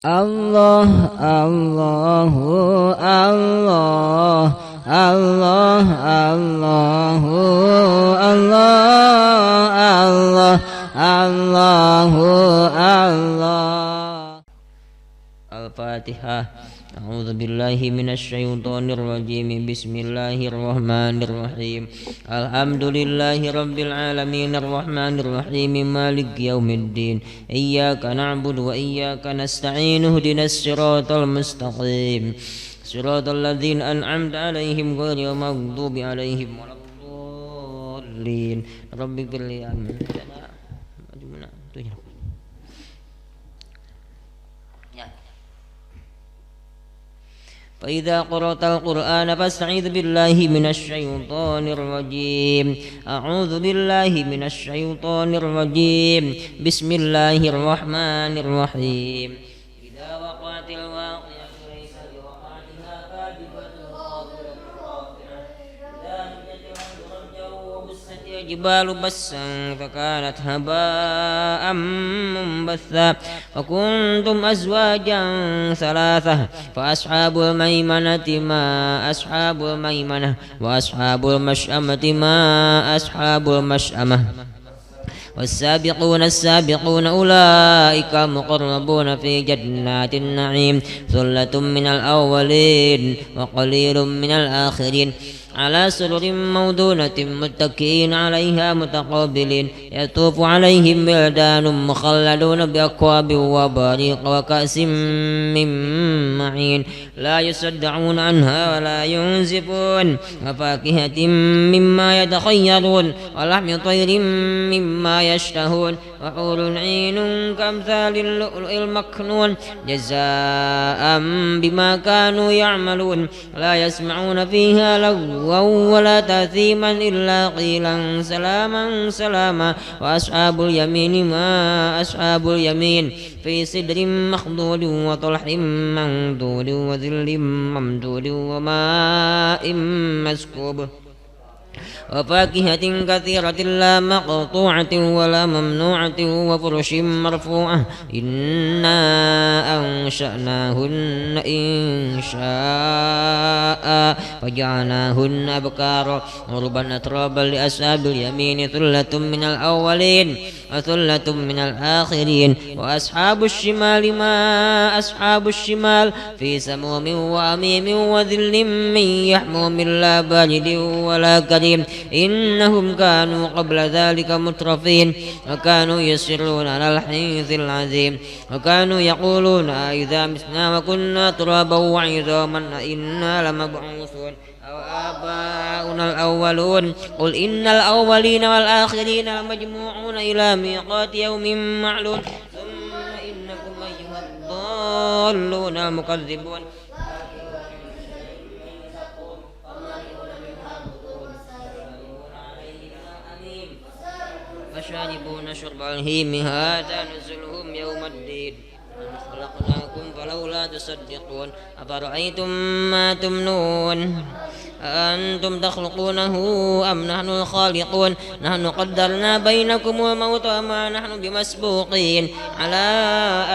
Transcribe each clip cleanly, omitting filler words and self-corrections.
Allah Allahu Allah Allah Allahu Allah Allah Allahu Allah. Al-Fatihah. A'udzu billahi minasyaitonir rajim. Bismillahirrahmanirrahim. Alhamdulillahi rabbil alamin arrahmanir rahim maliki yaumiddin. Iyyaka na'budu wa iyyaka nasta'in. Ihdinas siratal mustaqim. Siratal ladzina an'amta 'alaihim ghairil maghdubi 'alaihim waladdallin. Rabbighfir li. فإذا قرأت القرآن فاستعذ بالله من الشيطان الرجيم. أعوذ بالله من الشيطان الرجيم. بسم الله الرحمن الرحيم. إذا وقعت الواقعة ليس لوقعتها كاذبة خافضة رافعة. إذا رجت الأرض رجا وبست الجبال بسا فكانت هباء منبثا وكنتم أزواجا ثلاثة فأصحاب الميمنة ما أصحاب الميمنة وأصحاب المشأمة ما أصحاب المشأمة والسابقون السابقون أولئك المقربون في جنات النعيم ثلة من الأولين وقليل من الآخرين على سرر موضونة متكئين عليها متقابلين يطوف عليهم ولدان مخلدون بأكواب وباريق وكأس من معين لا يصدعون عنها ولا ينزفون وفاكهة مما يتخيرون ولحم طير مما يشتهون وحور عين كأمثال اللؤلؤ المكنون جزاء بما كانوا يعملون لا يسمعون فيها لغوا ولا تأثيما إلا قيلا سلاما سلاما. وأصحاب اليمين ما أصحاب اليمين في سدر مخضود وطلح منضود وظل ممدود وماء مسكوب وفاكهة كثيرة لا مقطوعة ولا ممنوعة وفرش مرفوعة. إنا أنشأناهن إنشاء فجعلناهن أبكارا عربا أترابا لأصحاب اليمين ثلة من الأولين وثلة من الآخرين. وأصحاب الشمال ما أصحاب الشمال في سموم وأميم وذل من يحموم لا بارد ولا كريم. إنهم كانوا قبل ذلك مترفين وكانوا يصرون على الحنث العظيم وكانوا يقولون إذا متنا وكنا ترابا وعظاما إنا لمبعوثون أو آباؤنا الأولون. قل إن الأولين والآخرين لمجموعون إلى ميقات يوم معلوم. ثم إنكم أيها الضالون المكذبون. فشاربون شرب الهيم هذا نزلهم يوم الدين. خلقناكم فلولا تصدقون. أفرأيتم ما تمنون أأنتم تخلقونه أم نحن الخالقون. نحن قدرنا بينكم الموت وما نحن بمسبوقين على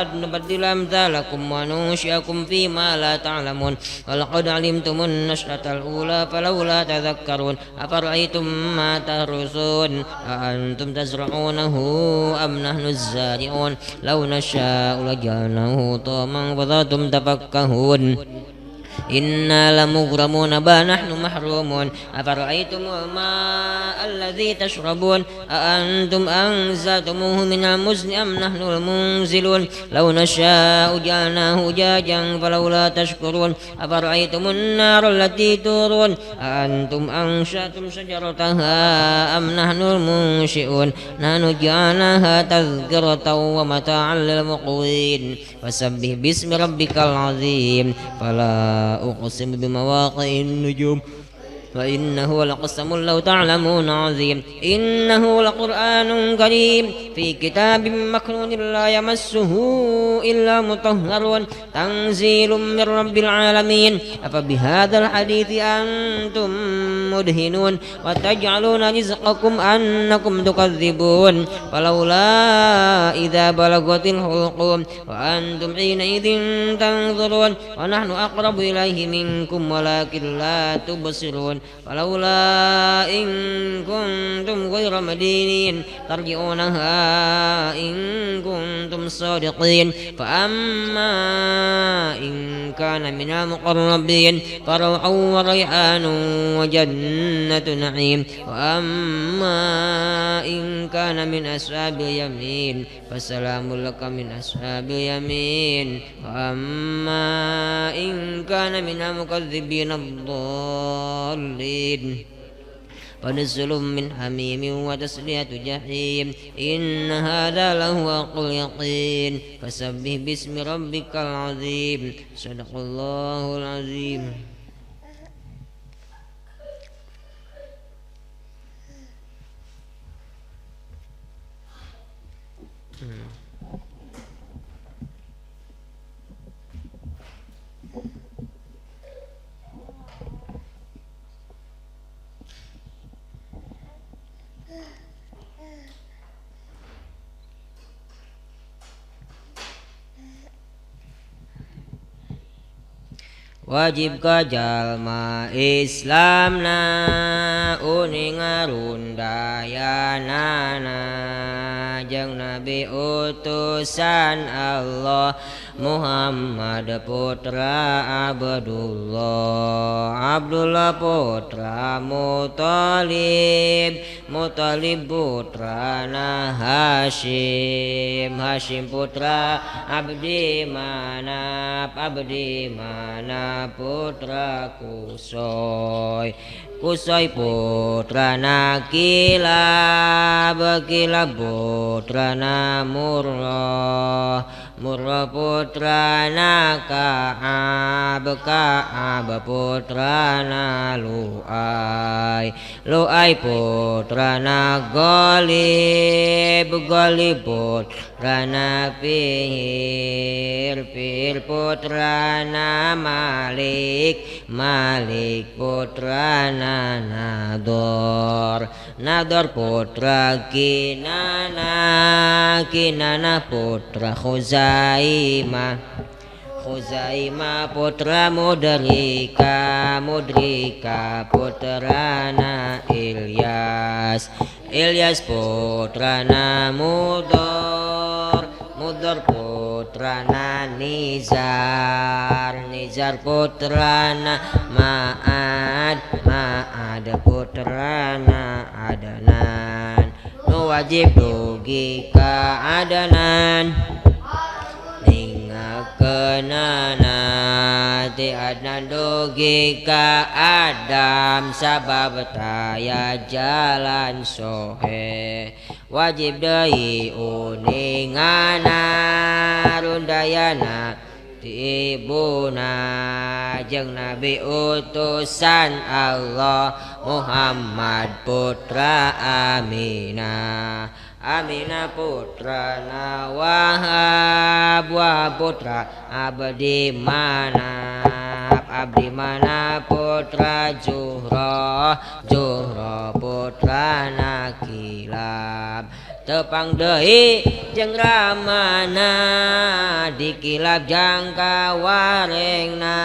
أن نبدل أمثالكم وننشئكم فيما لا تعلمون. ولقد علمتم النشأة الأولى فلولا تذكرون. أفرأيتم ما تهرسون أأنتم تزرعونه أم نحن الزارعون. لو نشاء لجعلناه طاما فظلتم تفكهون. إنا لمغرمون بل نحن محرومون. أفرأيتم الماء الذي تشربون أأنتم أنزلتموه من المزن أم نحن المنزلون. لو نشاء جعلناه أجاجا فلولا تشكرون. أفرأيتم النار التي تورون أأنتم أنشأتم شجرتها أم نحن المنشئون. نحن جعلناها تذكرة ومتاعا للمقوين. فسبح باسم ربك العظيم. فلا أقسم بمواقع النجوم وإنه لقسم لو تعلمون عظيم. إنه لقرآن كريم في كتاب مكنون لا يمسه إلا مطهرون تنزيل من رب العالمين. أفبهذا الحديث أنتم مدهنون وتجعلون رزقكم أنكم تكذبون. فلولا إذا بلغت الحلقوم وأنتم حينئذ تنظرون ونحن أقرب إليه منكم ولكن لا تبصرون. فلولا إن كنتم غير مدينين ترجعونها إن كنتم صادقين. فأما إن كان من المقربين فروح وريحان وجنة نعيم. وأما إن كان من أصحاب اليمين فسلام لك من أصحاب اليمين. وأما إن كان من المكذبين الضالين فنزل من حميم وتسلية جحيم. إن هذا لهو حق اليقين فسبح باسم ربك العظيم. صدق الله العظيم. Wajib ka jalma Islamna uning ngarundayanana jeung Nabi utusan Allah Muhammad putra Abdullah, Abdullah putra Muthalib, Muthalib putra Hashim, Hashim putra Abdi Manaf, Abdi Manaf putra Kusoy, Kusoy putra Kilab, Kilab putra Murrah, Murrah putra Ka'ab, Ka'ab putra Lu'ay, Lu'ay putra Ghalib, Ghalib putra Fihir, Fihir putra Malik, Malik putra Nador, Nador putra Kinana, Kinana putra Khuzaimah, Khuzaimah putra Mudrika, Mudrika putra Ilyas, Ilyas putra Mudor, Mudor putra Nizar, Nizar putra Ma'ad, Ma'ad putra Adnan. Nu wajib dugi ka Adnan ningakeunana ti Adnan dugi ka Adam sabab taya jalan sohe. Wajib deui uningana rundayana ti ibuna jeung Nabi utusan Allah Muhammad putra Aminah, Aminah putra Wahab, Wahab putra Abdi Manaf, Abdi Manaf putra Zuhra, Zuhra putra Kilab. Tepang deui jeung ramana dikilap jangka warengna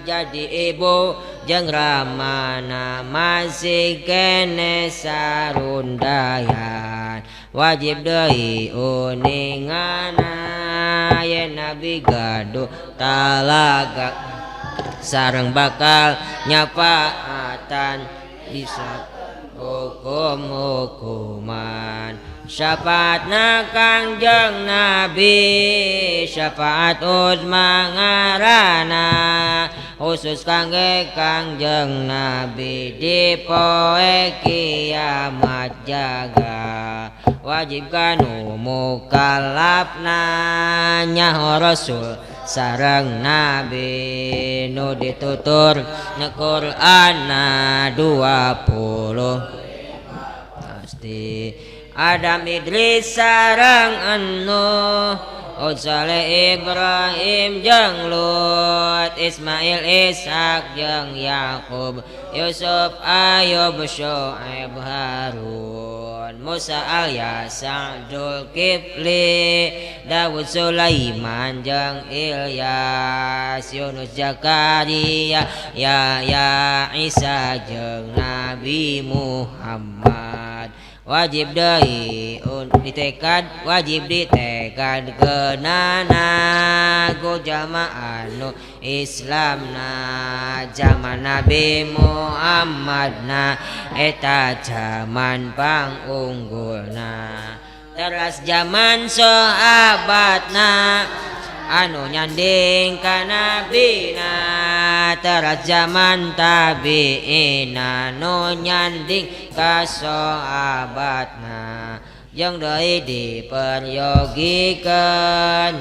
jadi ibu jeung ramana masih kene sarundayan. Wajib deui uningana yen Nabi gaduh talaga sareng bakal nyafaatan bisa hukum-hukuman. Syafaatna Kangjeng Nabi syafaat uzma ngaranna khusus kangge Kangjeng Nabi di poe kiamat jaga. Wajib kanu mukallafna nyaho Rasul sareng nabi nu ditutur na Qur'anna 20 pasti Adam Idris sareng Nuh Saleh Ibrahim jeung Lut Ismail Ishak jeung Yakub Yusuf Ayub Syuaib Harun Musa Alyasa Dzulkifli Dawud Sulaiman jeung Ilyas Yunus Zakaria Yahya Isa jeung Nabi Muhammad wajib deui ditekad wajib ditekad keunana ku jalma anu Islamna zaman Nabi Muhammadna eta zaman pangunggulna teras zaman sahabatna anu nyanding ka nabina teras zaman tabiina nu nyanding ka sahabatna jeung deui diperyogikeun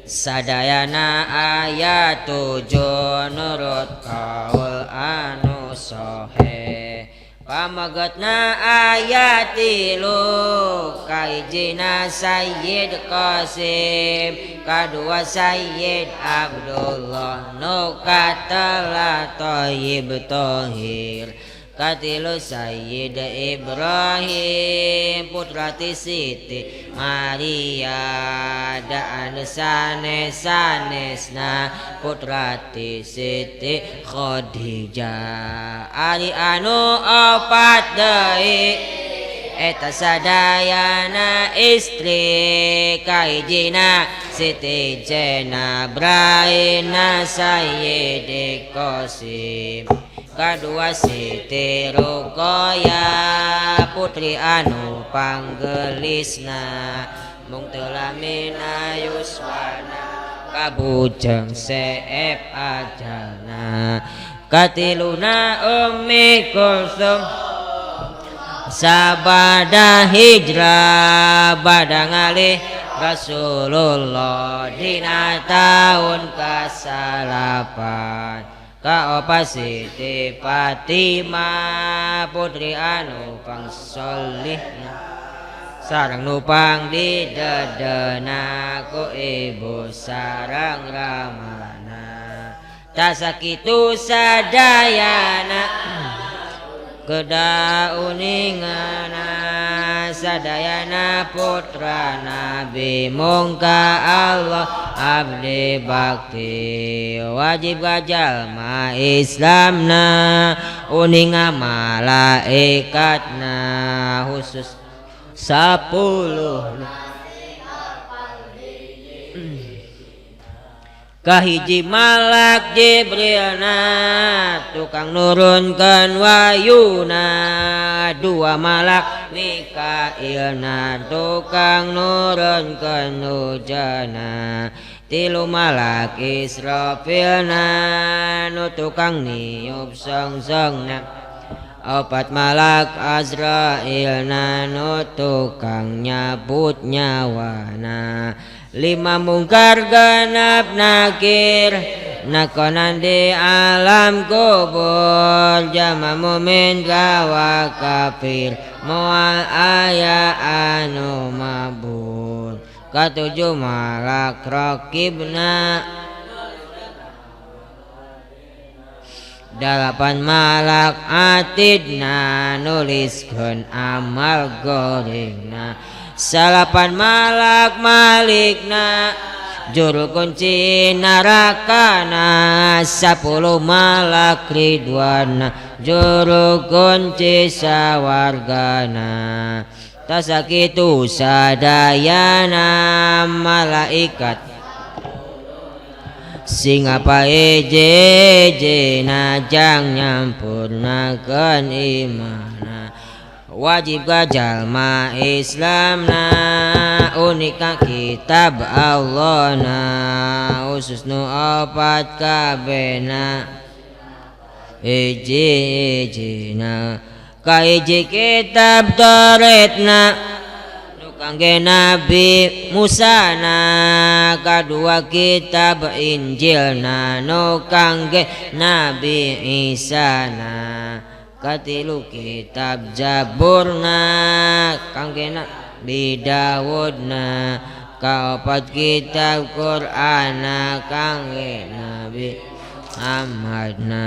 sadayana aya 7 nurut kaul anu sahih pamegetna aya 3 kahijina Sayyid Qasim kadua Sayyid Abdullah nu katela Thayyib Thahir katilu Sayyid Ibrahim putra ti Siti Maria daan sanes sanesna putra ti Siti Khadijah ari anu opat deui eta sadayana istri kahijina Siti Zainab raina Sayyid Qasim kadua Siti Ruqayyah putri anu panggelisna mung teu lamina yuswana kabujeng seep ajalna katiluna Ummi Kulsum sabada hijrah bada ngalih Rasulullah dina taun kasalapan kaopat Siti Fatimah putri anu pangsolihna sareng nu pangdidedena ku ibu sareng ramana tasakitu sadayana kedah uningana sadayana putra nabi mungka Allah abdi bakti wajib jalma Islamna uninga malaikatna khusus 10 kahiji malak Jibrilna tukang nurunkeun wahyuna dua malak Mikailna tukang nurunkeun hujana tilu malak Israfilna nu tukang niup songsongna opat malak Azrailna nu tukang nyabut nyawana lima mungkar genap nakir nakonan di alam kubur jama mumin kawa kafir moal aya anu mabur katujuh malak raqibna dalapan malak atidna nuliskeun amal gorengna salapan malak malikna juru kunci narakana 10 malak ridwana juru kunci sawargana tasakitu sadayana malaikat sing apa eje najang nyampurnakeun imana wajib ka jalma Islamna unika kitab Allah na khusus nu opat kabehna hiji-hijina kahiji kitab Tauratna nu Kangge Nabi Musa na kadua kitab Injil na nu kangge Nabi Isa na katilu kitab Zabur na kangge Nabi Dawud na kaopat kitab Quran na kangge Nabi Muhammad na.